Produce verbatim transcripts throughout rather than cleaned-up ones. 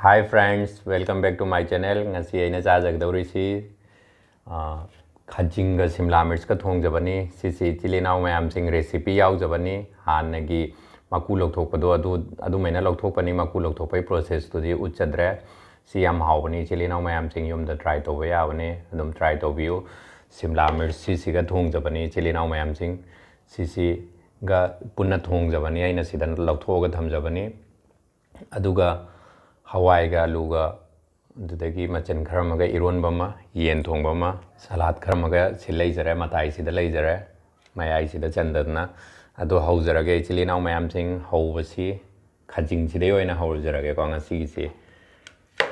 Hi friends, welcome back to my channel. ꯉꯁꯤ ꯑꯩꯅ ꯆꯥꯖꯒꯗꯧꯔꯤꯁꯤ, ꯑ, ꯈꯖꯤꯡꯒ ꯁꯤꯝꯂꯥ ꯃꯤꯔꯆꯀ ꯊꯣꯡꯖꯕꯅꯤ꯫ ꯁꯤꯁꯤ ꯏꯆꯤꯜ ꯏꯅꯥꯎ ꯃꯌꯥꯝꯁꯤꯡ recipe ꯌꯥꯎꯖꯕꯅꯤ꯫ ꯍꯥꯟꯅꯒꯤ ꯃꯀꯨ ꯂꯧꯊꯣꯛꯄꯗꯣ ꯑꯗꯨ, ꯑꯗꯨꯃꯥꯏꯅ ꯂꯧꯊꯣꯛꯄꯅꯤ꯫ ꯃꯀꯨ ꯂꯧꯊꯣꯛꯄꯒꯤ process ꯇꯨꯗꯤ ꯎꯠꯆꯗ꯭ꯔꯦ꯫ ꯁꯤ ꯌꯥꯝ ꯍꯥꯎꯕꯅꯤ, ꯏꯆꯤꯜ ꯏꯅꯥꯎ ꯃꯌꯥꯝꯁꯤꯡ ꯌꯨꯝꯗ try ꯇꯧꯕ ꯌꯥꯕꯅꯤ꯫ ꯑꯗꯨꯝ try ꯇꯧꯕꯤꯌꯨ꯫ ꯁꯤꯝꯂꯥ ꯃꯤꯔꯆ ꯁꯤꯁꯤꯒ ꯊꯣꯡꯖꯕꯅꯤ, ꯏꯆꯤꯜ ꯏꯅꯥꯎ ꯃꯌꯥꯝꯁꯤꯡ꯫ ꯁꯤꯁꯤꯒ ꯄꯨꯟꯅ ꯊꯣꯡꯖꯕꯅꯤ꯫ ꯑꯩꯅ ꯁꯤꯗ ꯂꯧꯊꯣꯛꯑꯒ ꯊꯝꯖꯕꯅꯤ꯫ ꯑꯗꯨꯒ ꯍꯋꯥꯏꯒ ꯑꯂꯨꯒ, ꯑꯗꯨꯗꯒꯤ ꯃꯆꯜ ꯈꯔ ꯑꯃꯒ ꯏꯔꯣꯟꯕ ꯑꯃ, ꯌꯦꯟ ꯊꯣꯡꯕ ꯑꯃ, salad ꯈꯔ ꯑꯃꯒ ꯁꯤ ꯂꯩꯖꯔꯦ, ꯃꯇꯥꯏꯁꯤꯗ ꯂꯩꯖꯔꯦ, ꯃꯌꯥꯏꯁꯤꯗ ꯆꯟꯗꯗꯅ꯫ ꯑꯗꯣ ꯍꯧꯖꯔꯒꯦ ꯏꯆꯤꯜ ꯏꯅꯥꯎ ꯃꯌꯥꯝꯁꯤꯡ, ꯍꯧꯕꯁꯤ ꯈꯖꯤꯡꯁꯤꯗꯩ ꯑꯣꯏꯅ ꯍꯧꯖꯔꯒꯦꯀꯣ ꯉꯁꯤꯒꯤꯁꯤ꯫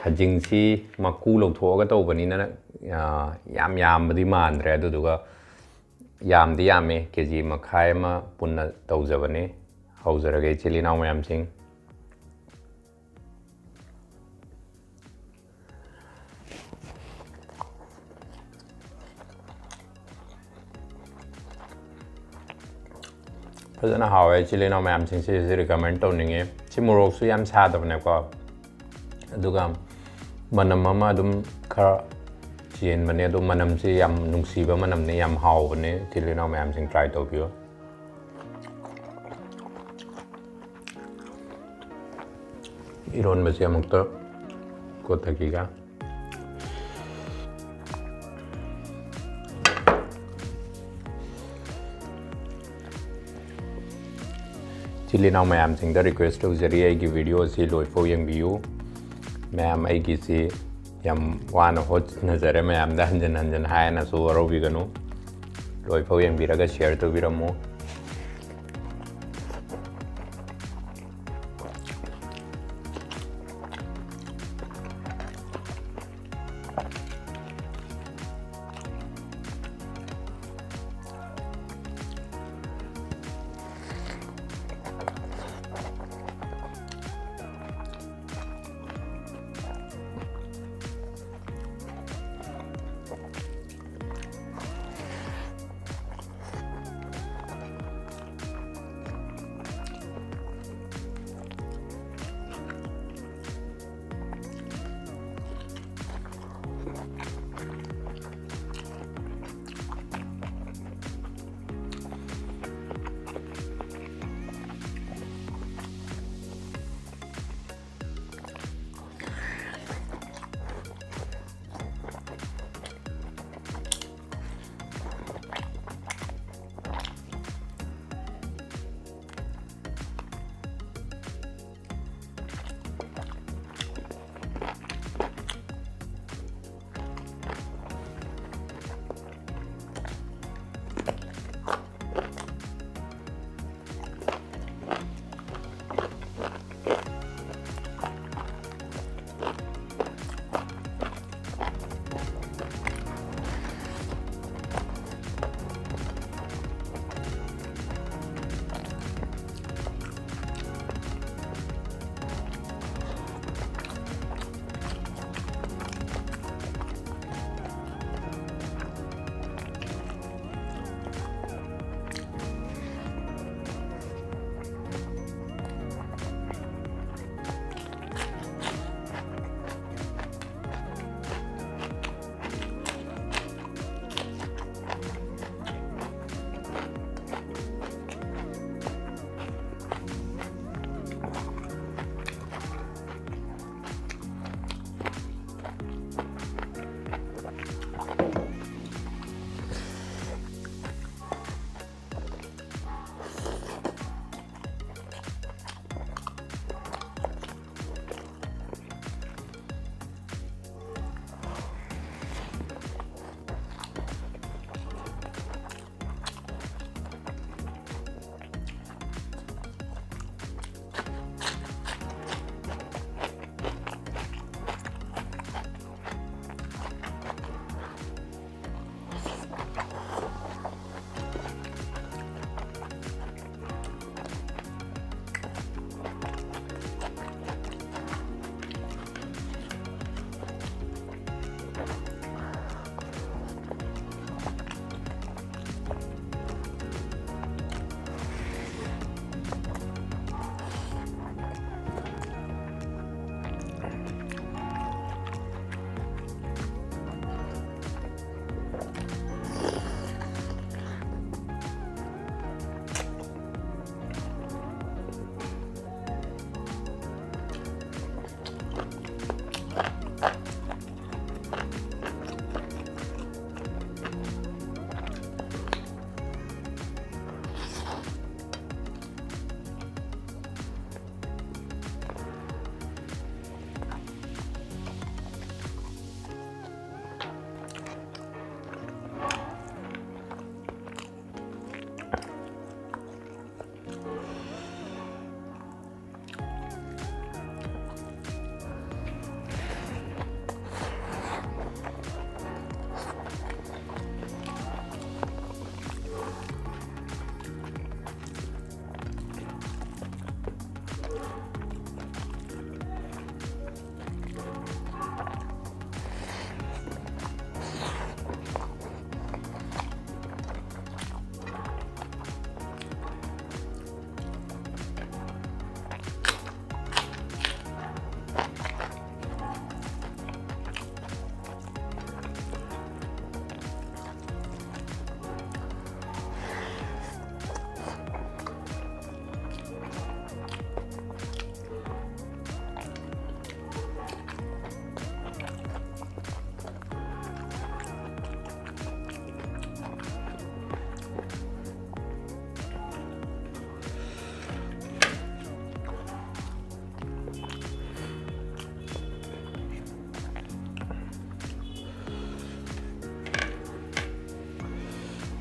ꯈꯖꯤꯡꯁꯤ ꯃꯀꯨ ꯂꯧꯊꯣꯛꯑꯒ ꯇꯧꯕꯅꯤꯅ, ꯑ, ꯌꯥꯝ ꯌꯥꯝꯕꯗꯤ ꯃꯥꯟꯗ꯭ꯔꯦ, ꯑꯗꯨꯗꯨꯒ ꯌꯥꯝꯗꯤ ꯌꯥꯝꯃꯦ, ꯀꯦ ꯖꯤ ꯃꯈꯥꯏ ꯑꯃ ꯄꯨꯟꯅ ꯇꯧꯖꯕꯅꯤ꯫ ꯍꯧꯖꯔꯒꯦ ꯏꯆꯤꯜ ꯏꯅꯥꯎ ꯃꯌꯥꯝꯁꯤꯡ꯫ ꯐꯖꯅ ꯍꯥꯎꯋꯦ ꯏꯆꯤꯜ ꯏꯅꯥꯎ ꯃꯌꯥꯝꯁꯤꯡ, ꯁꯤꯁꯤ recommend ꯇꯧꯅꯤꯡꯉꯦ꯫ ꯁꯤ ꯃꯣꯔꯣꯛꯁꯨ ꯌꯥꯝ ꯁꯥꯗꯕꯅꯦꯀꯣ, ꯑꯗꯨꯒ ꯃꯅꯝ ꯑꯃ ꯑꯗꯨꯝ ꯈꯔ ꯆꯦꯟꯕꯅꯦ꯫ ꯑꯗꯣ ꯃꯅꯝꯁꯤ ꯌꯥꯝ ꯅꯨꯡꯁꯤꯕ ꯃꯅꯝꯅꯦ, ꯌꯥꯝ ꯍꯥꯎꯕꯅꯦ꯫ ꯏꯆꯤꯜ ꯏꯅꯥꯎ ꯃꯌꯥꯝꯁꯤꯡ try ꯇꯧꯕꯤꯌꯨ꯫ ꯏꯔꯣꯟꯕꯁꯦ ꯑꯃꯨꯛꯇ ꯀꯣꯠꯊꯈꯤꯒ꯫ ꯏꯆꯤꯜ ꯏꯅꯥꯎ ꯃꯌꯥꯝꯁꯤꯡꯗ request ꯇꯧꯖꯔꯤ, ꯑꯩꯒꯤ video ꯑꯁꯤ ꯂꯣꯏꯐꯥꯎ ꯌꯦꯡꯕꯤꯌꯨ꯫ ꯃꯌꯥꯝ ꯑꯩꯒꯤꯁꯤ ꯌꯥꯝ ꯋꯥꯅ ꯍꯣꯠꯅꯖꯔꯦ, ꯃꯌꯥꯝꯗ ꯍꯟꯖꯤꯟ ꯍꯟꯖꯤꯟ ꯍꯥꯏꯅꯁꯨ ꯋꯥꯔꯧꯕꯤꯒꯅꯨ꯫ ꯂꯣꯏꯐꯥꯎ ꯌꯦꯡꯕꯤꯔꯒ share ꯇꯧꯕꯤꯔꯝꯃꯨ꯫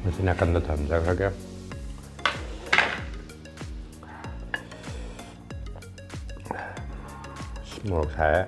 ꯃꯁꯤ ꯅꯥꯀꯟꯗ ꯊꯝꯖꯈ꯭ꯔꯒꯦ꯫ ꯃꯣꯔꯣꯛ ꯁꯥꯏ꯫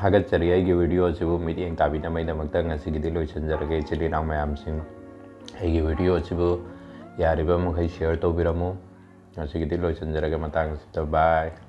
ꯊꯥꯒꯠꯆꯔꯤ꯫ ꯑꯩꯒꯤ video ꯑꯁꯤꯕꯨ ꯃꯤꯠꯌꯦꯡ ꯇꯥꯕꯤꯅꯕꯒꯤꯗꯃꯛꯇ ꯉꯁꯤꯒꯤꯗꯤ ꯂꯣꯏꯁꯤꯟꯖꯔꯒꯦ ꯏꯆꯤꯜ ꯏꯅꯥꯎ ꯃꯌꯥꯝꯁꯤꯡ꯫ ꯑꯩꯒꯤ video ꯑꯁꯤꯕꯨ ꯌꯥꯔꯤꯕ ꯃꯈꯩ share ꯇꯧꯕꯤꯔꯝꯃꯨ꯫ ꯉꯁꯤꯒꯤꯗꯤ ꯂꯣꯏꯁꯤꯟꯖꯔꯒꯦ ꯃꯇꯥꯡ ꯑꯁꯤꯗ꯫ Bye꯫